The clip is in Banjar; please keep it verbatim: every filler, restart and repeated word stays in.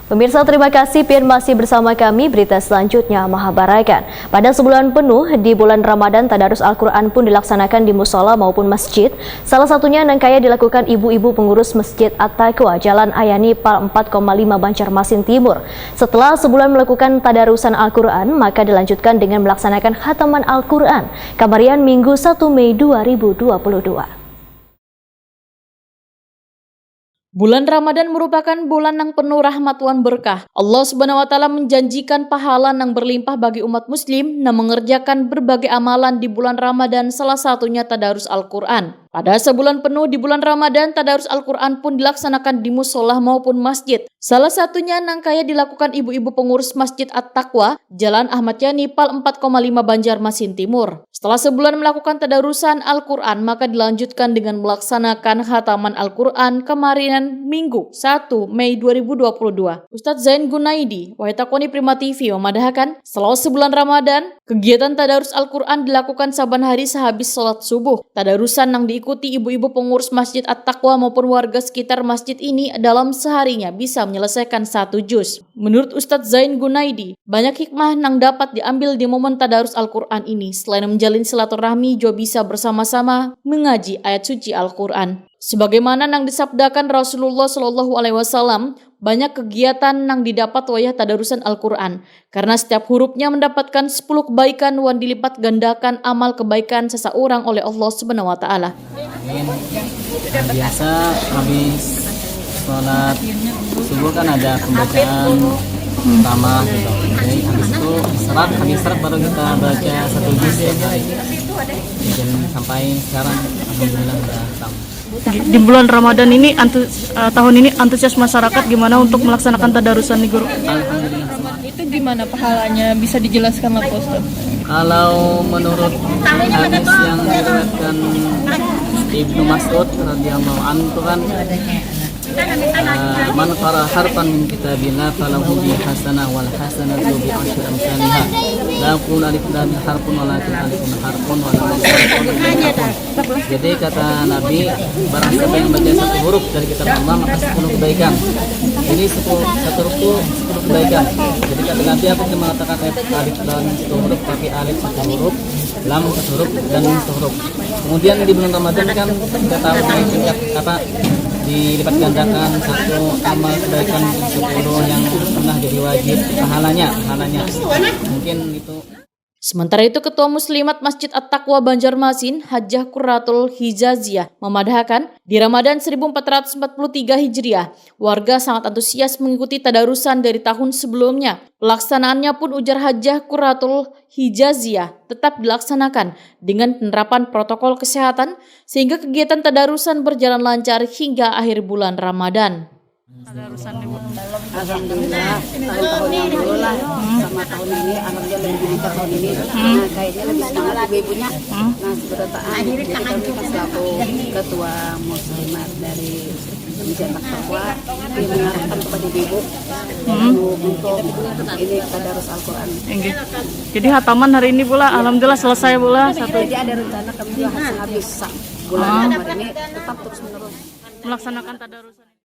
Pemirsa, terima kasih pian masih bersama kami. Berita selanjutnya mahabarakan. Pada sebulan penuh di bulan Ramadan, tadarus Al-Quran pun dilaksanakan di musola maupun masjid. Salah satunya nang kaya dilakukan ibu-ibu pengurus Masjid At-Taqwa, Jalan Ayani Pal empat koma lima, Banjarmasin Timur. Setelah sebulan melakukan tadarusan Al-Quran, maka dilanjutkan dengan melaksanakan khataman Al-Quran, kamarian Minggu satu Mei dua ribu dua puluh dua. Bulan Ramadan merupakan bulan nang penuh rahmat wan berkah. Allah Subhanahu wa Ta'ala menjanjikan pahala nang berlimpah bagi umat Muslim nang mengerjakan berbagai amalan di bulan Ramadan, salah satunya tadarus Al-Quran. Pada sebulan penuh di bulan Ramadan, tadarus Al-Quran pun dilaksanakan di musola maupun masjid. Salah satunya nang kaya dilakukan ibu-ibu pengurus Masjid At-Taqwa, Jalan Ahmad Yani, Pal empat koma lima, Banjarmasin Timur. Setelah sebulan melakukan tadarusan Al-Quran, maka dilanjutkan dengan melaksanakan khataman Al-Quran kamarian Minggu satu Mei dua ribu dua puluh dua. Ustadz Zain Gunaidi, Wahid Takoni Prima T V, memadahakan, selama sebulan Ramadan, kegiatan tadarus Al-Quran dilakukan saban hari sehabis sholat subuh. Tadarusan nang diikuti ibu-ibu pengurus Masjid At-Taqwa maupun warga sekitar masjid ini dalam seharinya bisa menyelesaikan satu juz. Menurut Ustadz Zain Gunaidi, banyak hikmah nang dapat diambil di momen tadarus Al-Quran ini. Selain menjalin silaturahmi, jua bisa bersama-sama mengaji ayat suci Al-Quran. Sebagaimana nang disabdakan Rasulullah Shallallahu Alaihi Wasallam, banyak kegiatan nang didapat wayah tadarusan Al-Quran, karena setiap hurufnya mendapatkan sepuluh kebaikan wan dilipat gandakan amal kebaikan seseorang oleh Allah Subhanahu wa Ta'ala. Biasa habis sholat subuh kan ada pembacaan pertama gitu. Jadi habis itu serak, habis serak baru kita baca satu juz setiap hari. Dan sampai sekarang alhamdulillah udah tamat. Di, di bulan Ramadan ini antu-, eh, tahun ini antusias masyarakat gimana untuk melaksanakan tadarusan nih, Guru? Alhamdulillah. Itu gimana pahalanya? Bisa dijelaskan lah, Pak Ustaz? Kalau menurut hadis yang diriwayatkan Ibnu Mas'ud radhiyallahu anhu kan, eh, "Man qara harfan min kitabillah falahu bi hasanah wal hasanatu bi asyri amsalihha. La aqulu alif lam harfun walakin alifun harfun wa lamun harfun." Jadi kata Nabi, barang siapa yang membaca satu huruf dari kitab Allah, maka sepuluh kebaikan. Ini sepuluh, satu huruf itu sepuluh kebaikan. Jadi kata Nabi, aku cuma mengatakan alif lam satu huruf, tapi alif satu huruf, lam satu huruf, dan mim satu huruf. Kemudian di bulan Ramadan kan kita tahu tingkat apa, dilipat gandakan satu amal kebaikan sepuluh yang sunnah jadi wajib pahalanya, pahalanya. Mungkin itu. Sementara itu, Ketua Muslimat Masjid At-Taqwa Banjarmasin, Hajah Qurratul Hijaziyah, memadahakan, di Ramadan seribu empat ratus empat puluh tiga Hijriah, warga sangat antusias mengikuti tadarusan dari tahun sebelumnya. Pelaksanaannya pun, ujar Hajah Qurratul Hijaziyah, tetap dilaksanakan dengan penerapan protokol kesehatan, sehingga kegiatan tadarusan berjalan lancar hingga akhir bulan Ramadan. Alhamdulillah, tahun-tahun yang dulu lah sama tahun ini, alhamdulillah lebih lancar tahun ini. Nah, kayaknya lebih semangat ibu-ibunya. Nah, seberataan, jadi kami kan selaku ketua muslimat dari Masjid At-Taqwa, dia mengarahkan kepada ibu-ibu untuk ini tadarus Al-Quran. Inggih. Jadi hataman hari ini pula, alhamdulillah selesai pula satu. Jadi ada rencana kami juga habis bulan Ramadan ini tetap terus menerus melaksanakan tadarus.